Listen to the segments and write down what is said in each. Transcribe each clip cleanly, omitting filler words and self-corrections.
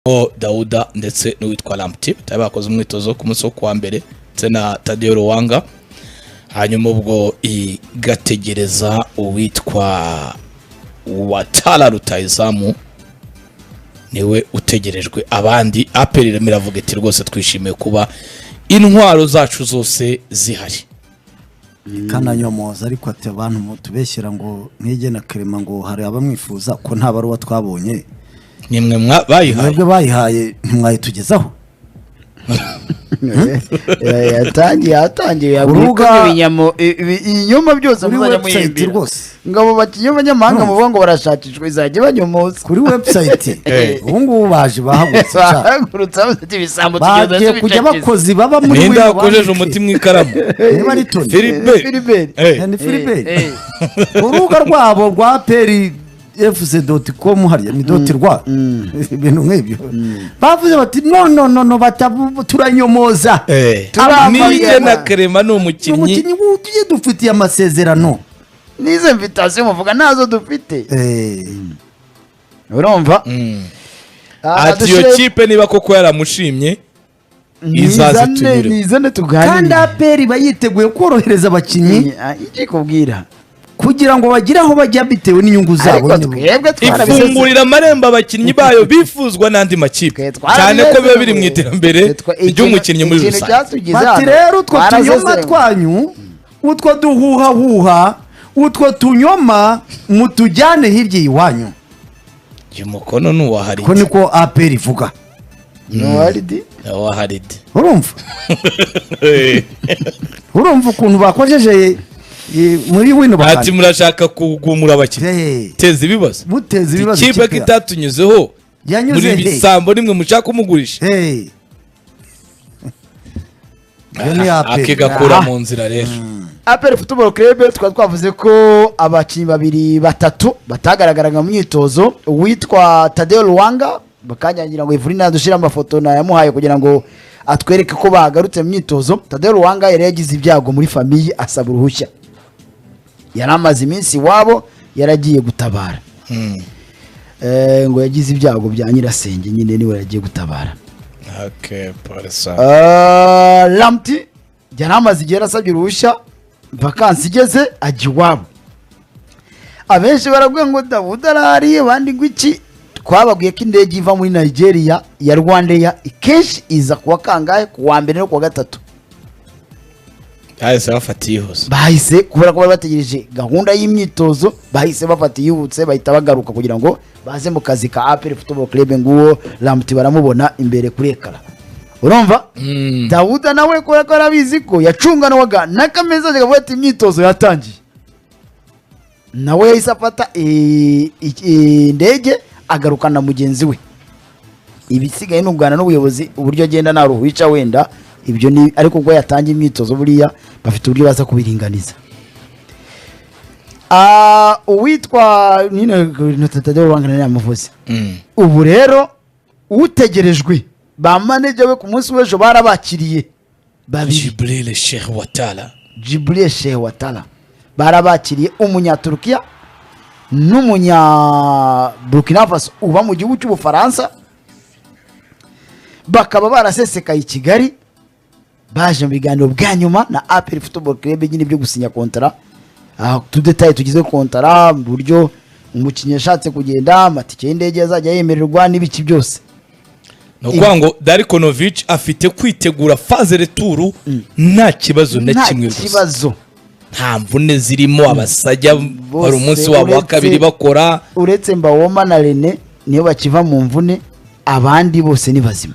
O Dauda ndetse n'uwitwa Lamptey batari bakoze umwitozo ku munsi wo kuwa mbere, ndetse na Taddeo Lwanga. Hanyuma ubwo igategereza uwitwa Ouattara, rutahizamu, niwe utegerejwe. Abandi APR irimo iravuga iti: "Rwose twishimiye kuba intwaro zacu zose zihari." Kananyomoza ariko, ati: "Abantu mutubeshyera ngo Niyigena Clement ngo hari abamwifuza, ko nta baruwa twabonye." Nimwe bayihaye. Mwebwe bayihaye, ntimwayitugezaho. Yatangiye yabwiye ko ibinyoma byose Kuri muzajya website muhimbira rwose. Ngo abo bakinnyi b'abanyamahanga muvuga ngo barashakishwa, izajya banyomoza. Kuri website ubu ngubu baje bahagurutse ca. Bahagurutse bavuze ati: "Ibisambo tugenda Bagiye kujya tubicakiza." abakozi baba muri Ninde wino wakojeje bandike. umuti mu ikaramu? Niba ari Tony. Philibert. Philibert. Ni Philibert. Eh. Urubuga rwabo rwa APR FC.com, hariya ni dot rwa, ibintu nk'ibyo, bavuze bati: "No, no, no, no, batabu turanyomoza." Niyigena Clement ni umukinnyi Umukinnyi wuzuye, dufitiye amasezerano. N'izo invitation muvuga ntazo dufite. Urumva? Ati iyo kipe niba koko yaramushimye, izaze tunyure. Nizane Kandi tuganire. APR iba yiteguye korohereza abakinnyi Iki kubwira kugira ngo bagire aho bajya bitewe n'inyungu zabo. Ariko twebwe twarabisese. Ifungurira amarembo abakinnyi bayo bifuzwa n'andi makipe, Twe cyane ko biba biri mu twarabisesenguye. iterambere ry'umukinnyi muri Ikintu rusange. cyatugize Bati hano, rero utwo tunyoma twarasesenguye. twanyu, utwo duhuhahuha, utwo tunyoma mutujyane hirya iwanyu. Uyu mukono ni uwa Ko Haridi. niko APR ivuga. Ni uwaridi. Uwa Haridi. Urumva ukuntu bakojeje muri wino Ati: bakandi. "Murashaka kugumura abakinnyi, teza ibibazo." Muteza ibibazo. Ikipe ko Ikipe itatunyuzeho yanyuze muri he? bisambo nimwe mushaka kumugurisha. Hey. Iyo ni APR. Akigakura Ah. mu nzira rero. APR Football Club tukaba twavuze ko abakinnyi babiri batatu batagaragaraga mu myitozo. Uwitwa Taddeo Lwanga, bakanyangira ngo Ivurina dushyire amafoto nayamuhaye kugira ngo atwereke ko bagarutse mu myitozo. Taddeo Lwanga yari yagize ibyago muri famille, asaba uruhushya, yari amaze iminsi iwabo, yaragiye gutabara. Ngo yagize ibyago bya nyirasenge nyine, niwe yagiye gutabara. Okay, polisa. Lamptey yari amaze igihe yarasabye uruhushya, vacances igeze ajya iwabo. Abenshi baravuga ngo Dawudi arahari, abandi ngo iki. Twababwiye ko indege iva muri Nigeria ya RwandAir kenshi iza kuwa kangahe? Ku wa mbere no kuwa gatatu. Bahise bafata iyihuse. Bahise, kubera ko bari bategereje gahunda y'imyitozo, bahise bafata iyihutse, bahita bagaruka kugira ngo baze mu kazi ka APR Football Club. Nguwo Lamptey, baramubona imbere kuri écran, urumva? Dawuda nawe, kubera ko arabizi ko yacunganwaga n'akameza, kavuga ati imyitozo yatangiye, nawe yahise afata indege agarukana mugenzi we. Ibisigaye ni ukuganira n'ubuyobozi uburyo agenda nta ruhwica wenda, ibyo ni, ariko ubwo yatangiye imyitozo buriya bafite uburyo baza kubiringaniza. Uwitwa nyine Taddeo Lwanga yamuvuze. Ubu rero utegerejwe, ba manager we ku munsi w'ejo barabakiriye babiri. Jibril Sheikh Ouattara. Jibril Sheikh Ouattara barabakiriye, umunyaturukiya n'umunya Burkina Faso uba mu gihugu cy'Ubufaransa, bakaba barasesekaye i Kigali, baje mu biganiro bwa nyuma na APR Football Club nyine byo gusinya kontara, utudétails tugize kontara, mu buryo umukinnyi yashatse kugenda, amatike y'indege azajya yemererwa n'ibiki byose. Ni ukuvuga ngo Darko Novic afite kwitegura phase retour nta kibazo na Nta kimwe gusa. kibazo. Nta mvune zirimo, abasajya Bose hari umunsi wabo wa kabiri bakora. Uretse Mbaoma na Rene niyo bakiva mu mvune, abandi bose ni bazima.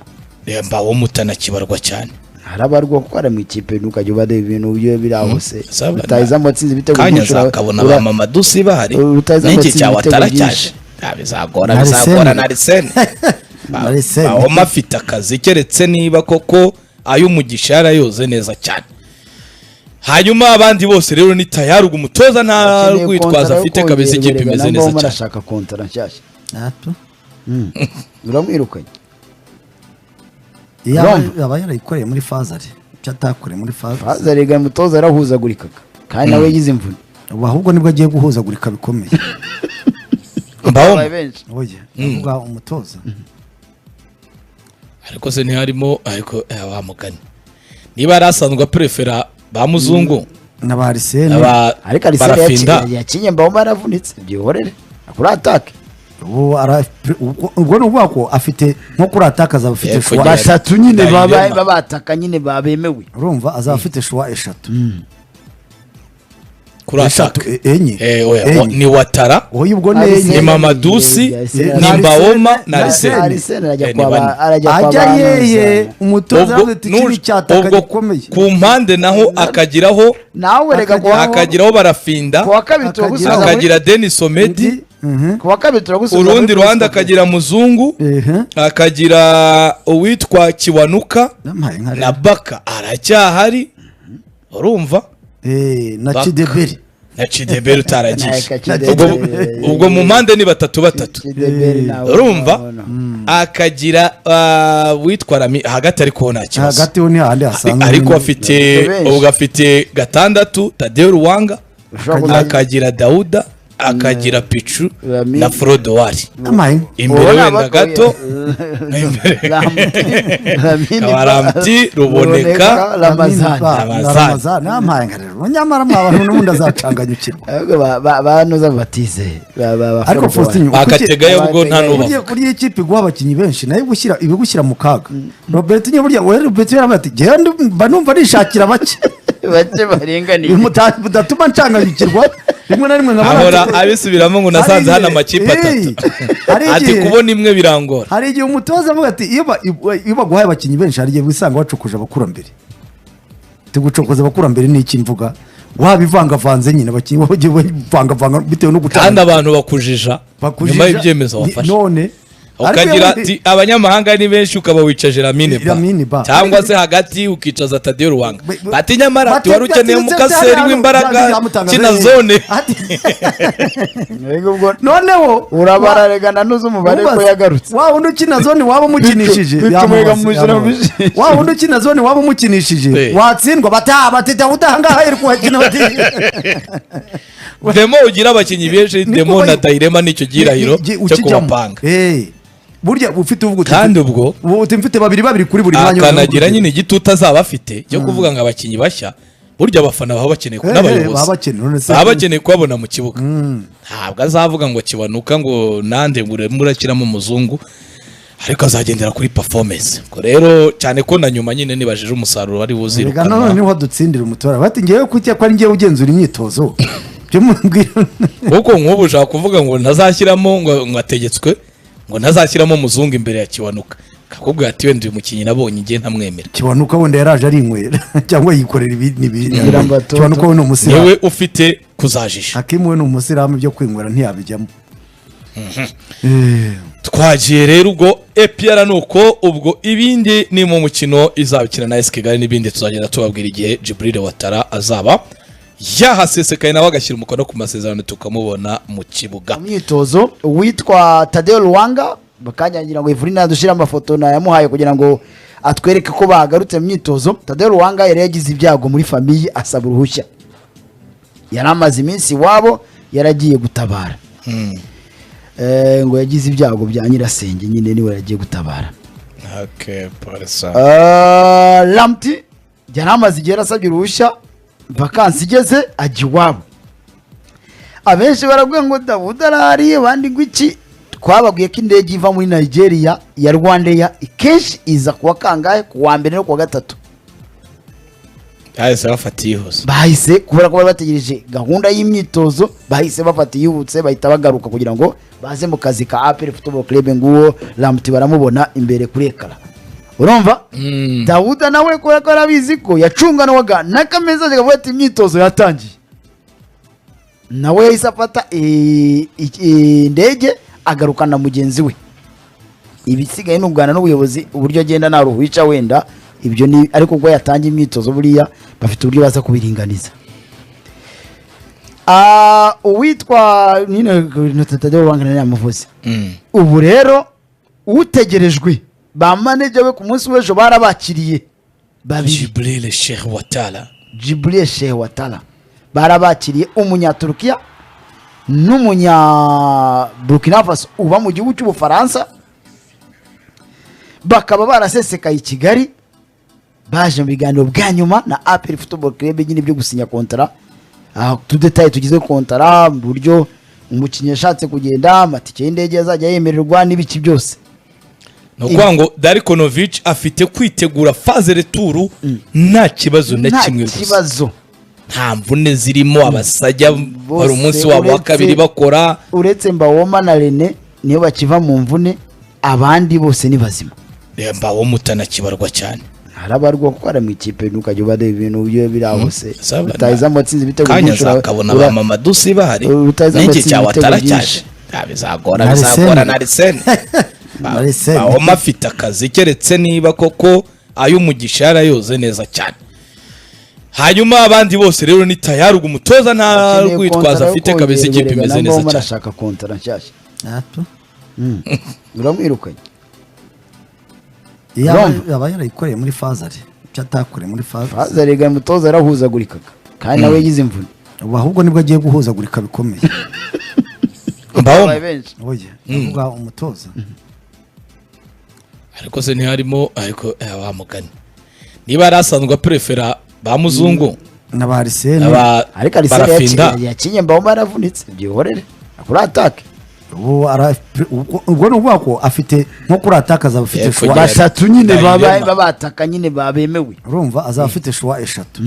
Mbawo mutanakibarwa cyane. Harabarwa kuko ari mu ikipe, ntukajya ubareba ibintu byo biri aho se. Saba- Rutahizamu watsinze ibitego Kanya byinshi, zakabona ba Mamadou Sy bahari rutahizamu n'iki watsinze cya ibitego Ouattara byinshi. cyaje. Bizagora. Na Bizagora Arsene. na Arsene. Arsene. Mbaoma afite akazi, keretse niba koko ay'umugisha yarayoze neza cyane. Hanyuma abandi bose rero ni tayari, ubwo umutoza nta Akeneye rwitwazo kontara yo afite kabisa, ikipe kongerwa, imeze na neza Mboma cyane. arashaka kontara nshyashya. Ato. Uramwirukanye. Iyo Urumva? aba yarayikoreye muri phase aller, icyo atakoreye muri phase. Phase aller umutoza yarahuzagurikaga, kandi nawe yagize imvune. Ubu ahubwo nibwo agiye guhuzagurika bikomeye. Mbaoma. Babaye benshi. Oya, ndavuga umutoza. Ariko se ntiharimo, ariko wa mugani niba yari asanzwe aprefera ba Muzungu na ba Arsene. aba Ariko Arsene Barafinda. Yakinye Mbawoma yaravunitse, byihorere kuri attaque. Ubu ubwo ni ukuvuga ko afite nko kuri attaque azaba afite Yego, choix nyine. Batatu nyine Dayirema. babataka nyine babemewe. Urumva azaba afite choix eshatu. Kuri Eshatu, attaque. Enye. Eh, oya, Enye. ni Watara, Oya, ubwo ni Arsene. enye. ni Mamadusi, Arsene. ni Mbawoma na Arsene. Arsene. Arsene arajya Ni kwa bane. arajya kwa Ajya ba yeye Nuza. umutoza Ubwo yavuze ati iki ni icyataka gikomeye. ku mpande naho akagiraho Nawe reka kuwa akagiraho Barafinda, kuwa kabiri turagusubiza akagira Denis Omedi, kuwa kabiri turagusubiza urundi muri ruhande press. akagira Muzungu, Ehe. akagira uwitwa Kiwanuka Nampaye nka na Baka aracyahari, urumva? Na Baka. Chideberi. Na Chidebere utaragiye. Naka Chidebere. Ubwo mu mpande ni batatu batatu. Chidebere nawe Urumva? nawe. Akagira witwa Rami hagati, ariko nta kibazo. Hagati ho ni hahandi hasanzwe. Ariko afite Benshi. ubwo afite gatandatu Tadeo Ruwanga, Ushobora kuzajya- akagira Dauda, akagira Pichu Lamine. na Frodowari Nampaye. imbere Ubona wenda gato imbere Lamine. Abaramti, Ruboneka, Ramazani. Ramazani. Ramazani nampaye nka rero nyamara mwa bantu n'ubundi azacanganyukirwa. Ahubwo banoza batize Ariko Faustin, Bakategayo ubwo nta burya nubavuga. Burya ikipe iguha abakinnyi benshi nayo ibigushyira mu kaga. Robert nyine, burya we Robert yaravuze ati njyewe mba numva nishakira bake bake baringaniye mudatuma ncanganyukirwa rimwe na rimwe nkaba Ahora abisubiramo ngo nasanze hano amakipe atatu, Hari ati kubona imwe birangora. Hari igihe umutoza avuga ati iyo baguhaye abakinnyi benshi hari igihe wisanga wacukuje abakurambere. Tugucokoza abakurambere ni iki mvuga? Wabivangavanze nyine, abakinnyi bagiye bavangavanga bitewe no Kandi gucanga. abantu bakujija Bakujija- nyuma y'ibyemezo wafashe. None ukagira Ariko ati abanyamahanga ni benshi, ukaba wicaje Lamine Ba Lamine Ba. cyangwa se hagati ukicaza Tadeo Ruwanga, bati nyamara ati wari ukeneye umukaseri w'imbaraga kina zone. Mbega ubwo Noneho urabararega nuzi umubare ko Ubaze, yagarutse. Wa wundi ukina zone waba umukinishije Bicu yamubaze, mwega mushyira mu yamubaze. jisho. Wa wundi ukina zone waba umukinishije watsindwa bata batita udahangaha iri kuhakina bati. Demo ugira abakinnyi benshi, Niko demo na Dayirema nicyo gihirahiro cyo ukijyamo. kubapanga. Burya ufite uvuga uti Kandi ubwo ubu uti mfite babiri babiri kuri buri mwanya. akanagira nyine igitutu azaba afite cyo kuvuga ngo abakinnyi bashya, burya abafana baba bakeneye n'abayobozi baba bakeneye, none se- baba bakeneye kubabona mu kibuga. Ntabwo azavuga ngo Kiwanuka ngo nande ngo urimo urakiramo umuzungu, ariko azagendera kuri performance. Ubwo rero cyane ko na nyuma nyine nibajije umusaruro ari Rega buzirukanwa. none niho dutsindira umutora bati ngewe kuki ko ari ngewe ugenzura imyitozo byo mumbwira. Kuko nk'ubu ushaka kuvuga ngo ntazashyiramo ngo ategetswe ngo ntazashyiramo umuzungu imbere ya Kiwanuka, kakubwira ati wenda uyu mukinnyi nabonye igihe ntamwemera. Kiwanuka wenda yaraje arinywera cyangwa yikorera ibi n'ibindi. Ngira ngo atoto. Kiwanuka we ni umusilamu. Niwe ufite kuzajisha. Hakimu we ni umusilamu, ibyo kwinywera ntiyabijyamo. Twagiye rero ubwo APR ni uko, ubwo ibindi ni mu mukino izabikina na AS Kigali n'ibindi tuzagenda tubabwira igihe Djibril Ouattara azaba yahasesekaye nawe agashyira umukono ku masezerano tukamubona mu kibuga. Mu myitozo uwitwa Tadeo Ruwanga bakanyangira ngo Ivurina dushyire amafoto nayamuhaye kugira ngo atwereke ko bagarutse mu myitozo. Tadeo Ruwanga yari yagize ibyago muri famille, asaba uruhushya, yari amaze iminsi iwabo yaragiye gutabara. Ngo yagize ibyago bya nyirasenge nyine, niwe yagiye gutabara. Lamti yari amaze igihe yarasabye uruhushya, vakansi igeze ajya iwabo. Abenshi baravuga ngo Dawudi arahari, abandi ngo iki. Twababwiye ko indege iva muri Nigeria ya RwandAir kenshi iza kuwa kangahe? Ku wa mbere no kuwa gatatu. Bahise bafata iyihuse. Bahise, kubera ko bari bategereje gahunda y'imyitozo, bahise bafata iyihutse, bahita bagaruka kugira ngo baze mu kazi ka APR Football Club. Nguwo Lamti baramubona imbere kuri écran, urumva? Dawuda nawe kubera ko arabizi ko yacunganwaga n'akameza kavuga ati imyitozo yatangiye, nawe yahise afata indege agarukana mugenzi we. Ibisigaye ni ukuganira n'ubuyobozi uburyo agenda nta ruhwica wenda ibyo ni, ariko ubwo yatangiye imyitozo buriya bafite uburyo baza kubiringaniza. Uwitwa nyine Tadeo Ruwanga yamuvuze. Ubu rero utegerejwe, ba manager we ku munsi w'ejo barabakiriye babiri. Djibril Cheikh Ouattara. Djibril Cheikh Ouattara barabakiriye, umunyaturukiya n'umunya Burkina Faso uba mu gihugu cy'Ubufaransa. Bakaba barasesekaye i Kigali, baje mu biganiro bwa nyuma na APR Football Club nyine byo gusinya kontara. Utudetaye tugize kontara, mu buryo umukinnyi yashatse kugenda, amatike y'indege azajya yemererwa n'ibiki byose. Ni ukuvuga ngo Darko Novic afite kwitegura phase retour nta kibazo na Nta kimwe gusa. kibazo. Nta mvune zirimo, abasajya Bose hari umunsi wabo wa kabiri bakora. Uretse Mbawoma na Rene niyo bakiva mu mvune, abandi bose ni bazima. Mbawo mutanakibarwa cyane. Harabarwa kuko ari mu ikipe, ntukajya ubara ibintu byo biri aho se. Saba Rutahizamu watsinze ibitego kanya byinshi zakabona ba Mamadusi bahari Rutahizamu n'iki watsinze cya ibitego Watara byinshi. cyaje. Bizagora. Na Bizagora. Arsene. Na Arsene. Arsene. Bawoma afite akazi, keretse niba koko ay'umugisha yarayoze neza cyane. Hanyuma abandi bose rero ni tayari, ubwo umutoza nta Akeneye rwitwazo kontara yo afite kabisa, ikipe kongerwa, imeze na neza Mbawoma cyane. arashaka kontara nshyashya. Ato. Uramwirukanye. Yaba Urumva? yaba yarayikoreye muri phase aller, icyo atakoreye muri phase. Phase aller umutoza yarahuzagurikaga kandi nawe yagize imvune. Ubu ahubwo nibwo agiye guhuzagurika bikomeye. Mbawoma. Babaye benshi. Oya, ndavuga umutoza. Ariko se ntiharimo, ariko wa mugani niba yari asanzwe aprefera ba Muzungu Na ba Arsene. aba Ariko Arsene Barafinda. yakinye, Mbawoma yaravunitse, byihorere kuri attaque. Ubu ubwo ni ukuvuga ko afite nko kuri attaque azaba afite Yego, choix. nyine. Batatu nyine Ndayirema. babataka nyine babemewe. Urumva, azaba afite choix eshatu.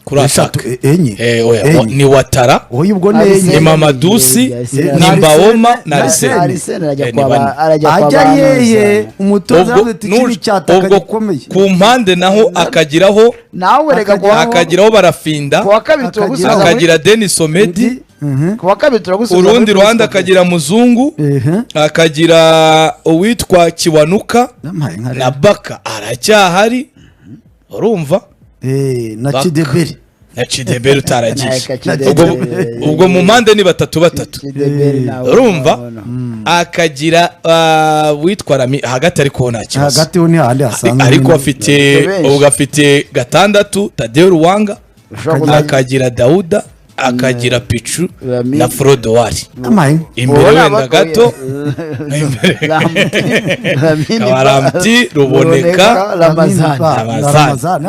Kuri Eshatu, attaque. Enye. Oya, Enye. ni Watara, Oya, ubwo ni Arsene. enye. ni Mamadusi, Arsene. ni Mbawoma na Arsene. Arsene. Arsene arajya Ni kwa bane. arajya kwa Ajya ba yeye Nusa. umutoza Ubwo yavuze ati iki ni icyataka ubwo gikomeye. ku mpande naho akagiraho Nawe reka kuwa akagiraho Barafinda, kuwa kabiri turagusubiza muri akagira Denis Omedi. Kuwa kabiri turagusubiza Urundi muri ruhande press akagira Muzungu, Ehe. akagira uwitwa Kiwanuka Namuhaye nka na rero. Baka aracyahari, urumva? Na Baka. Kideberi. Na Chidebere utaragiye. Naka Chidebere. Ubwo mu mpande ni batatu batatu. Chidebere nawe Urumva? urabona. Akagira witwa Rami hagati, ariko nta kibazo. Hagati ho ni hahandi hasanzwe. Ariko nyine. afite Benshi. ubwo afite gatandatu Tadeo Ruwanga, Ushobora kuzajya- akagira Dauda, akagira Pichu Rami. na Frodowari Namuhaye nka. imbere Ubona wenda gato imbere Lamine Akaba Ramti, Ruboneka, Ramazani. Ramazani. Ramazani.